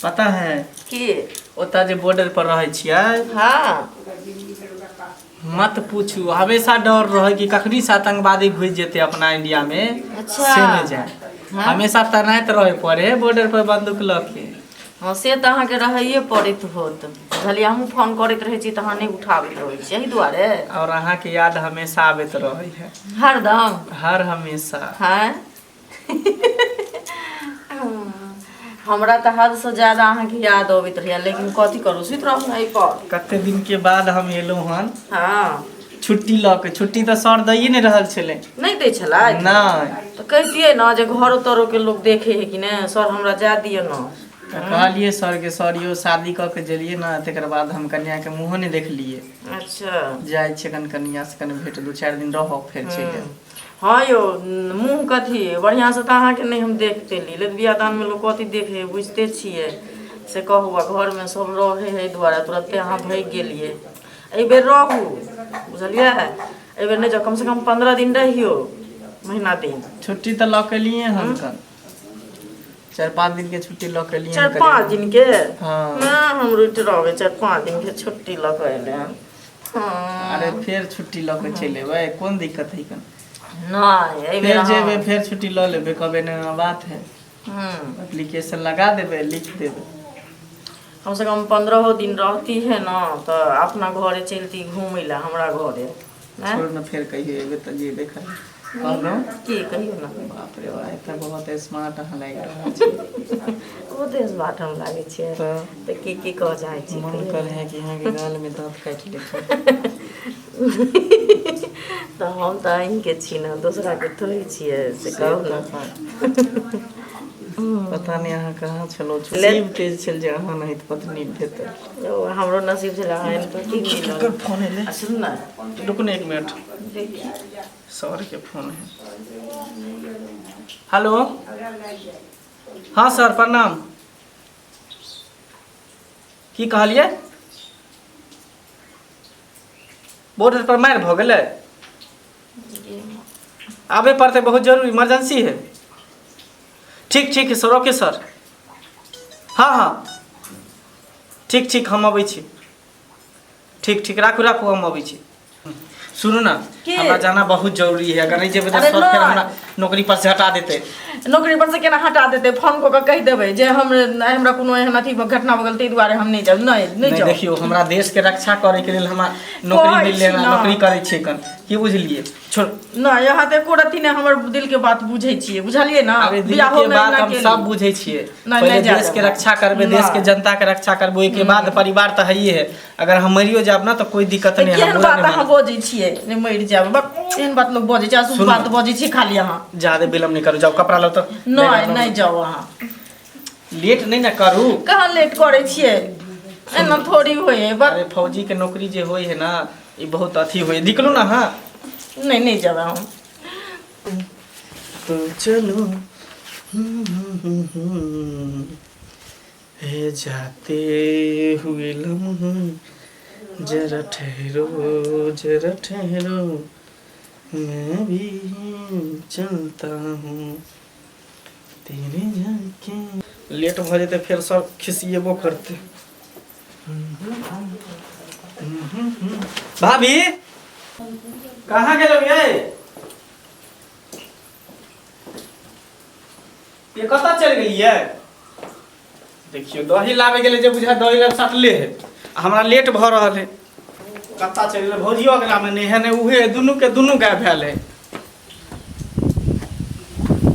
पता है की? ओतऽ जे बॉर्डर पर रहै छियै। मत पूछू, हमेशा डर रहे कि कखनी से आतंकवादी घुसि जेतै अपना इंडिया में। से नहि जाए। हमेशा तैनात रहे पड़े बॉर्डर पर बंदूक लऽ के। हँ, से तऽ अहाँके रहैए पड़ैत होत, बुझलियै? हमहूँ फोन करैत रहै छी तऽ अहाँ नहि उठाबैत रहै छी, एहि दुआरे। और अहाँके याद हमेशा आबैत रहै है। हरदम? हर हमेशा। हँ, हमरा तऽ हदसँ ज्यादा अहाँके याद अबैत रहैए, लेकिन कथी करू, सुति रहू ने एहिपर। कते दिन के बाद हम एलहुँ हन छुट्टी लऽ के। छुट्टी तऽ सर दैए नहि रहल छलै। नहि दै छलै? नहि। तऽ कहितियै ने जे घरो तरोके लोक देखै है कि नहि, सर हमरा जाय दिअ ने। तऽ कहलियै सरके, सर यौ, शादी कऽ के गेलियै ने, तकर बाद हम कन्याके मुँहो नहि देखलियै। जाइ छियै कनि कनियासँ कनि भेट, 2-4 दिन रहब, फेर चलि आयब। हँ यौ, मुँह कथी बढ़िआँसँ तऽ अहाँके नहि हम देख पेली। लेकिन बियाह दानमे लोक कथी देखे है, बुझिते छियै, से कहू। आ घरमे सब रहै है, एहि दुआरे तुरन्ते अहाँ भागि गेलियै। एहिबेर रहू, बुझलियै? एहिबेर नहि जाउ, कमसँ कम 15 दिन रहियौ, महीना दिन। छुट्टी तऽ लऽ के एलियै हन कन 4-5 दिन के छुट्टी लऽ के एलियै। 4-5 दिन के? हाँ। ना, हम रुटि रहबै, 4-5 दिन के छुट्टी लऽ कऽ एलै हन। हाँ। अरे, फेर छुट्टी लऽ के चलि एबै, कोन दिक्कत है कन? नहि, एहिबेर फेर जेबै, फेर छुट्टी लऽ लेबै, कहबै ने बात है। एप्लीकेशन लगा देबै, लिख देबै। कम से कम 15 दिन रहती है ने तऽ अपना घरे चलती घूमै लए, हमरा घरे आँय? छोड़ ने, फेर कहियो एबै तऽ जेबै खाली कहलहुँ। की कहियौ ने। बाप रे बा, तऽ बहुत स्मार्ट अहाँ लागि रहल छी। बहुते स्मार्ट हम लागै छियै? तऽ। तऽ की की कहऽ चाहै छी? मन कहियौ। करे है कि अहाँके गालमे दाँत काटि लेतै। तऽ हम तऽ अहीँके छी ने, दोसराके थोड़े छियै, से कहू ने। पता नहि अहाँ कहाँ छलहुँ। नसीब तेज छल जे अहाँ नहि तऽ पत्नी भेटल। ओ, हमरो नसीब छलै, अहाँ एहन पति मिलल। केकर फोन एलै? आ सुनू ने। रुकू ने एक मिनट। देखी। सर के फोन है। हेलो, हाँ सर, प्रणाम। की कहलियै? बॉर्डर पर मारि भऽ गेलै, आबे पड़तै, बहुत जरूरी इमरजेंसी है। ठीक ठीक है सर, ओके सर। हाँ हाँ, ठीक ठीक, हम अबै छी। ठीक ठीक, राखू राखू, हम अबै छी। सुनू ने। की? हमरा जाना बहुत जरूरी है। अगर नहीं जेबै तऽ अरे सर फेर नहि। हमरा नौकरी पर से हटा देतै। नौकरी पर से केना हटा देतै? फोन कऽ कऽ कहि देबै जे हम हमरा कोनो एहन अथी घटना भऽ गेल, ताहि दुआरे हम नहि जायब। नहि, नहि नहीं जाउ। देखियौ, हमरा देश के रक्षा करे के लेल हमरा नौकरी कहै मिलले छी ना। ने। नौकरी करै छियै कन की, बुझलियै? छोड़। नहि, यहाँ तऽ एको रत्ती नहि हमर दिल के बात बुझै छियै, बुझलियै ने? अरे, दिल बियाहो के मे बात एना हम केली। सब बुझै छियै। नहि, पहिले नहि जाय देश के देबै। रक्षा करबै, देश के नहि। जनता के रक्षा करबै, ओहिके बाद परिवार तऽ हइए है। अगर हम मरियो जायब ना तऽ कोई दिक्कत तऽ नहीं। केहन हम बात अहाँ बजै छियै, नहि मरि जायब, बक, एहन बात लोक बजै छै? अशुभ सुनू। बात बजै छियै खाली अहाँ। ज्यादा विलम्ब नहीं करू, जाओ कपड़ा लो तऽ। नहि, नहि जाउ अहाँ। लेट नहीं ना करू। कहाँ लेट करै छियै? एना थोड़ी होइ है, बक। अरे, फौजी के नौकरी जे होइ है ना, ई बहुत अथी होइ है। निकलू ना। हाँ। नहि, नहि जायब हम। तो चलो हे, जाते हुए लम्हे जरा ठहरो, जरा ठहरो, मैं भी चलता हूँ तेरे जाके। लेट भऽ जेतै, फेर सब खिसिएबो करतै। भाभी, कहाँ गेलौ ये? ये कतऽ चलि गेलियै? देखियौ, दही लाबै गेलै जे बुझा दही लाब सटले है आ हमरा लेट भऽ रहल है। कतऽ चलि गेलै? भौजियो अगलामे नहि है, नहि उहे है, दुनू के दुनू गाय भेल है।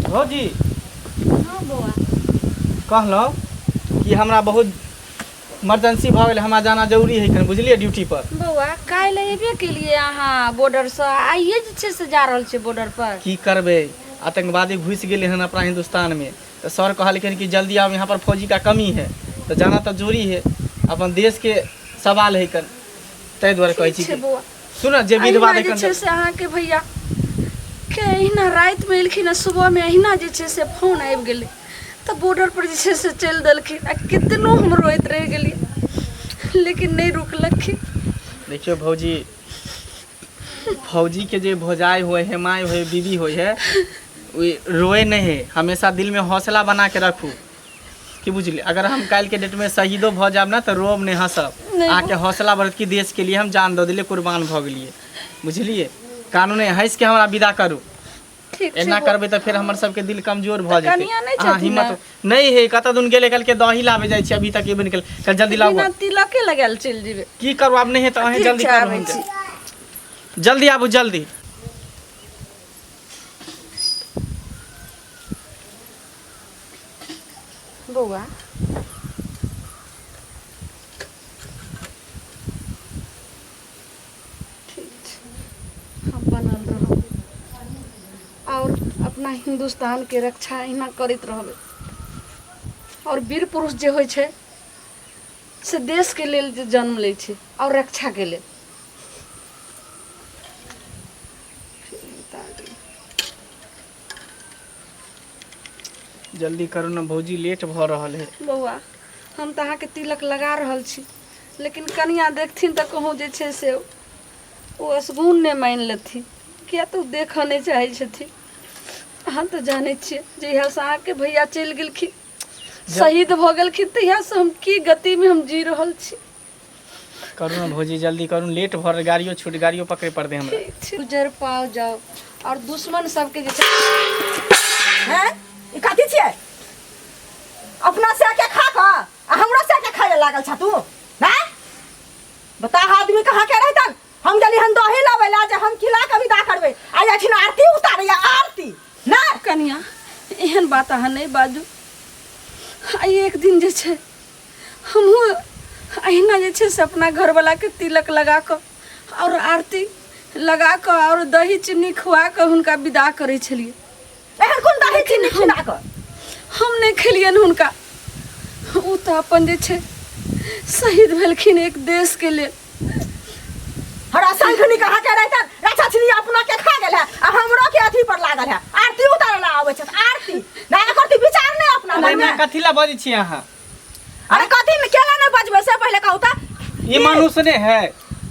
भौजी। हँ बौआ। कहलहुँ कि हमरा बहुत इमरजेंसी भऽ गेलै, हमरा जाना जरूरी है कनि, बुझलियै, ड्यूटी पर। बौआ, काल्हि अयबे केलियै अहाँ बॉर्डरसँ, आइए जे छै से जा रहल छियै बॉर्डर पर? की करबै, आतंकवादी घुसि गेलै हन अपना हिंदुस्तानमे, तऽ सर कहलखिन कि जल्दी आओ, यहाँ पर फौजी का कमी है। तऽ जाना तऽ जरूरी है, अपन देशके सवाल है कन, ताहि दुआरे कहै छी ठीक छै कि बौआ। सुन जे विधवा अहिना जे छै से अहाँके भैया के अहिना रातिमे एलखिन आ सुबहमे अहिना जे छै से फोन आबि गेलै, तऽ बॉर्डर पर जे छै से चलि देलखिन आ कितनो हम रोइत रहि गेलियै, लेकिन नहि रुकलखिन। देखियौ भौजी, फौजी के जे भौजाई होए है, माय होए, बीबी होए है, ओ रोए नहीं है। हमेशा दिल में हौसला बना के रखू। की बुझलियै अगर हम काल्हि के डेट में शहीदो भऽ जायब ने तऽ रोब नहि हँसब। नहि। अहाँके हौसला बढ़त कि देश के लिए हम जान दऽ देलियै, कुर्बान भऽ गेलियै, बुझलियै? कानू नहि, हँसि के हमरा विदा करू। ठीक छै। एना करबै तऽ फेर हमर सबके दिल कमजोर भऽ जेतै। कनिया नहि अहाँ छथिन? हिम्मत नहि हे, कतऽ दुन गेलै, कहलकै दही लाबै जाइ छी, अभी तक एबे नहि केलै। कल जल्दी लाबू। बिना तिलके लगायल चलि जेबै। की करू आब, नहि हे तऽ अहीं ठीक जल्दी छै, करू। आबै हम छी। जल्दी आबू, जल्दी। बौआ, ठीक छै, हम बनल रहब और अपना हिन्दुस्तान के रक्षा एहिना करैत रहबै। और वीर पुरुष जे होइ छै से देशके लेल जे जन्म लै छै और रक्षाके लेल। जल्दी करू ने भौजी, लेट भऽ रहल है। बौआ, हम तऽ अहाँके तिलक लगा रहल छी, लेकिन कनिया देखथिन तऽ कहूँ जे छै से ओ असगुन नहि मानि लेथिन, किया तऽ ओ देखऽ नहि चाहै छथिन। अहाँ तऽ जानै छियै, जहियासँ अहाँके भैया चलि गेलखिन, शहीद भऽ गेलखिन, तहियासँ हम की गतिमे हम जी रहल छी। करू ने भौजी, जल्दी करू, लेट भऽ रहल, गाड़ियो छूट, गाड़ियो पकड़े पड़तै हमरा। ठीक छै, गुजर पाओ जाओ और दुश्मन सबके जे छै। हैं, ई कथी छियै? अपना से के खा कऽ आ हमरो से के खाए लागल छ तू? हैं, बता, आदमी कहाँ के रहितन? हम गेली हन दही लाबै ला जे हम खिला के विदा करबै, आ एखन आरती उतारैया, आरती ना। कनिया, एहन बात अहाँ नहि बाजू। आ एक दिन जे छै हमहूँ अहिना जे छै से अपना घरवलाके तिलक लगा कऽ आओर आरती लगा कऽ आओर दही चीनी खुआ कऽ हुनका विदा करै छलियै। एहन कोन दही चीनी खिला कऽ? हम नहि खेलियनि हुनका, ओ तऽ अपन जे छै शहीद भेलखिन एक देशके लेल। हमरा शंखनी कहाँ के रहितन? रक्षा छिनी अपना के खा गेल है आ हमरो के अथी पर लागल है, आरती उतारे ला आबै छै आरती ना। एकर ती विचार नहीं अपना मन एना में। कथी ला बजै छी अहाँ? अरे कथी में केला नहीं बजबै से पहले कहू त। ई मनुष्य ने है?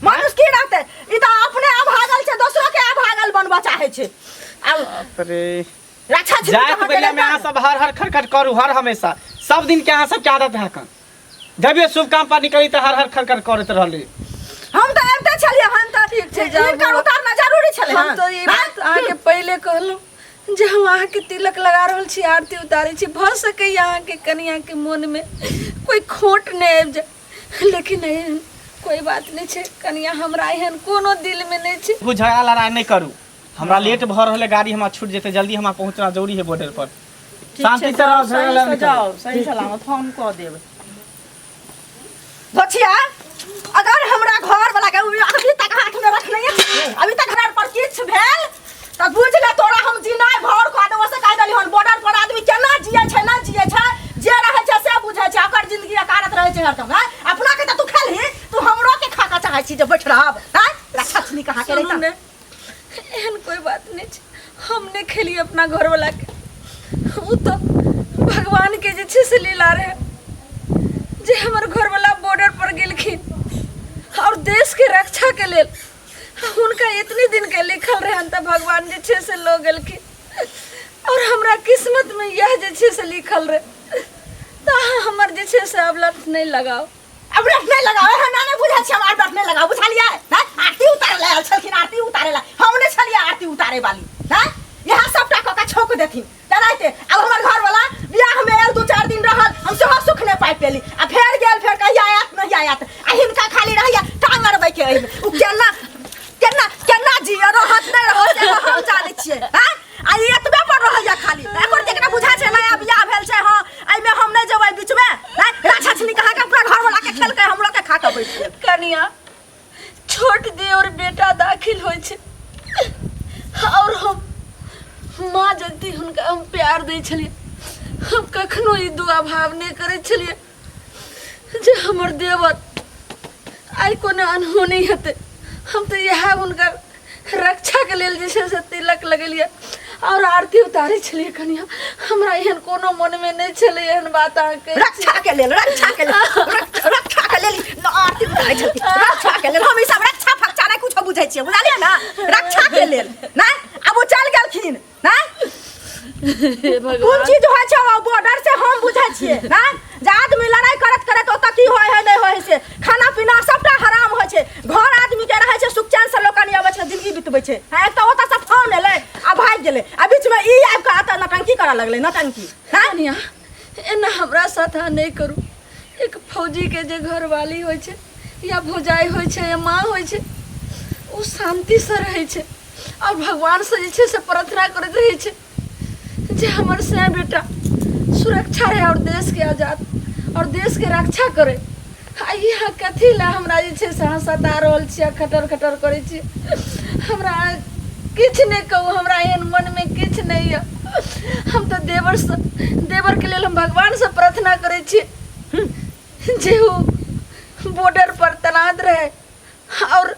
मनुष्य की रहते? ई त अपने अभागल छै, दोसरो के अभागल बनबऽ चाहे छै। आब बाप रे, रक्षा छिनी जात कहाँ के बेला में अहाँ रहितन? सब हर हर खरखर करू, हर हमेशा सब दिन के अहाँ सबके आदत है कन। जब ये शुभ काम पर निकली तऽ हर हर खरखर करैत रहली। हम तऽ आबिते छलियै, हम तऽ ठीक छै, जाउ हिनकर बौआ। उतारना जरूरी छलै। हम तऽ ई बात अहाँके पहिले कहलहुँ जे हम अहाँके तिलक लगा रहल छी, आरती उतारै छी, भऽ सकैए अहाँके कनियाके मोनमे कोइ खोट नहि आबि जाय, लेकिन एहन कोइ बात नहि छै कनिया, हमरा एहन कोनो दिलमे नहि छै। झगड़ा लड़ाइ नहि करू, हमरा लेट भऽ रहल है, गाड़ी हमरा छूट जेतै, जल्दी हमरा पहुँचना जरूरी है बॉर्डर पर। शांति से रहो, झगड़ा लड़ाइ नहि करू। जाओ सही सलामत, फोन कऽ देब। बचिया, अगर हमरा घर वाला के अभी तक हाथ में रखने छै, अभी तक हमरा पर किछु भेल तऽ बुझ ले तोरा हम जिनाइ भर कऽ देबो, से कहि देली हन। बॉर्डर पर आदमी केना जियै छै, ना जियै छै, जे रहै छै से बुझै छै। ओकर जिंदगी अकारत रहै छै हरदम। हैं, अपना के तऽ तू खेलही, तू हमरो के खा के चाहै छी जे बैठ रहब? हैं, रक्षा छनी कहाँ के सुनू रहितन? ने, एहन कोइ बात नहि छै। हम नहि खेलियै अपना घरवलाके, ओ तऽ भगवानके जे छै से लीला रहै जे हमर घरवला बॉर्डर पर गेलखिन और देशके रक्षाके लेल। हुनका इतने दिनके लिखल रहनि तऽ भगवान जे छै से लऽ गेलखिन, और हमरा किस्मतमे इएह जे छै से लिखल रहै, तऽ अहाँ हमर जे छै से आब लत नहि लगाउ। अब व्रत नहीं लगाओ है ना? नहीं बुझल छै हम व्रत नहीं लगाओ, बुझलियै ना? आरती उतारे ला आयल छलखिन, आरती उतारे ला। हम नहीं छलियै आरती उतारे वाली। हैं, यहाँ सबटा कऽ के छौक देथिन तेनाहिते। आब हमर घर वाला बियाह में आयल, 2-4 दिन रहल, हम सेहो सुख नहीं पाबि पेली आ फेर गेल, फेर कहिया आयत नहीं आयत। आ हिनका खाली रहैया टांग अड़बै के एहिमे। उ केना केना केना जिय रहत नहीं रहत से हम जानै छियै। हैं, आ ई एतबे पर रहैया खाली। एकर जेकरा बुझा छै नया बियाह भेल छै, हँ एहिमे हम नहीं जेबै बीच में। हैं, राक्षसनी कहाँ के अपना घर वाला के खेलकै, हमरो के खा के बैठ गेल। कनिया, छोट देवर बेटा दाखिल होइ छै और हम माँ जगती हुनका हम प्यार दै छलियै। हम कखनो ई दुआ भाव नहि करै छलियै जे हमर देवर आइ कोनो अनहोनी हेतै। हम तऽ इएह हुनकर रक्षाके लेल जे छै से तिलक लगेलियै और आरती उतारै छलियै। कनिया, हमरा एहन कोनो मनमे नहि छलै एहन बात अहाँके। रक्षा के लेल, रक्षा के लेल, रक्षा के लेल न आरती उतारै छलखिन, रक्षा के लेल। हम ई सब रक्षा फक्षा नहि कुछो बुझै छियै, बुझलियै ना? रक्षा के लेल ना। आब ओ चल गेलखिन ना। हे कोन भगवान, चीज होइ छै बॉर्डर से हम बुझै छियै ना। छै। हाँ, एक तऽ ओतऽ से फोन एलै आ भागि गेलै आ बीचमे ई आबि कऽ एतऽ नौटंकी करऽ लगलै नौटंकी। हाँ कनिया, एना हमरा साथ अहाँ नहि करू। एक फौजीके जे घरवाली होइ छै या भौजाइ होइ छै या माँ होइ छै, ओ शान्तिसँ रहै छै आओर भगवानसँ जे छै से प्रार्थना करैत रहै छै जे हमर सैं बेटा सुरक्षा रहे आओर देशके आजाद आओर देशके रक्षा करे। आ यहाँ कथी लए हमरा जे छै से अहाँ सता रहल छी आ खटर खटर करै छी? हमरा किछु नहि कहू, हमरा एहन मनमे किछु नहि यऽ। हम तऽ देवरसँ, देवरके लेल हम भगवानसँ प्रार्थना करै छी जे ओ बॉर्डर पर तैनात रहे और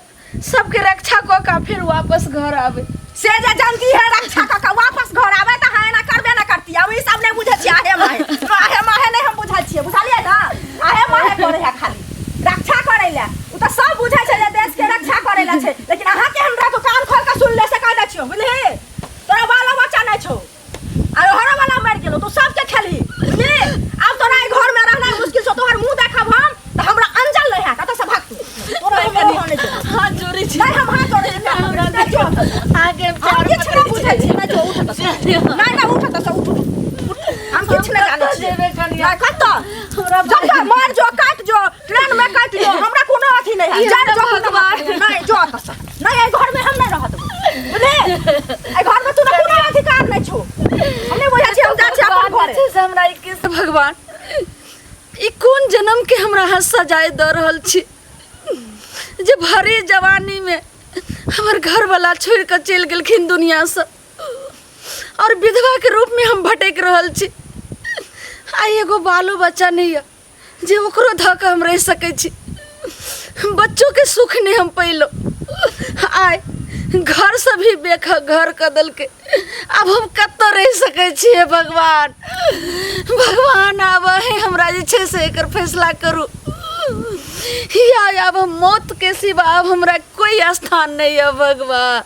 सबके रक्षा कऽ कऽ फेर वापस घर आवे। से जे जानती है रक्षा कऽ कऽ वापस घर आवे तऽ अहाँ एना करबे ना करती। आ ई सब नहि बुझै छियै, आहे माहे आहे माहे नहि हम बुझै छियै, बुझलियै ने? आहे माहे करै है खाली रक्षा करै लए। ओ तऽ सब बुझै छै जे देश के रक्षा करै लए छै, लेकिन अहाँके हमरा तो कान खोल कऽ सुन ले से कह दै छियौ, बुझलिही? तोरा बालो बच्चा नहि छौ आ घरो वाला मरि गेलो, तू सबके खेलही, बुझली? आब तोरा एहि घर में रहनाइ मुश्किल छौ। तोहर मुंह देखब हम तऽ हमरा अंजल नहि हैत। एतऽ से भाग तू, तोरा हम रहऽ नहि देबौ। हाथ जोड़ै छी। नहि, हम हाथ जोड़ै छी। हमरा नहि जो, अहाँके हम पैर किछु नहि बुझै छी। नहि जो, उठ एतऽ से। नहि नहि, उठ एतऽ से, उठ उठ उठ। हम किछु नहि जानै कतऽ छियै। जेबै कनिया? नहि, कतऽ हमरा जतऽ मर जो, काटि जो, ट्रेन में काटि जो, हमरा कोनो अथी नहि है। ई जर हमरा जो, भगवान। नहि जो एतऽ से। नहि, एहि घर में हम नहि रहत, बुझली? एहि घर में तोरा कोनो अधिकार नहि छौ। हम नहि बुझै छियै, हम जाइ छियै अपन भगवान घरे। जे छै से हमरा ई किस्त, भगवान ई कोन जन्म के हमरा अहाँ सजाय दऽ रहल छी जे भरी जवानी में हमर घरवाला छोड़ि कऽ चलि गेलखिन दुनियासँ और विधवा के रूप में हम भटकि रहल छी। आ एगो बालो बच्चा नहि यऽ जे ओकरो धऽ कऽ हम रहि सकै छी। बच्चोके सुख नहि हम पैलहुँ। आइ घरसँ भी बेघर कऽ देलकै। आब हम कतऽ रहि सकै छी? हे भगवान, भगवान, आब अहीं हमरा जे छै से एकर फैसला करू या आब हम मौतके सिवा आब हमरा कोई स्थान नहि यऽ भगवान।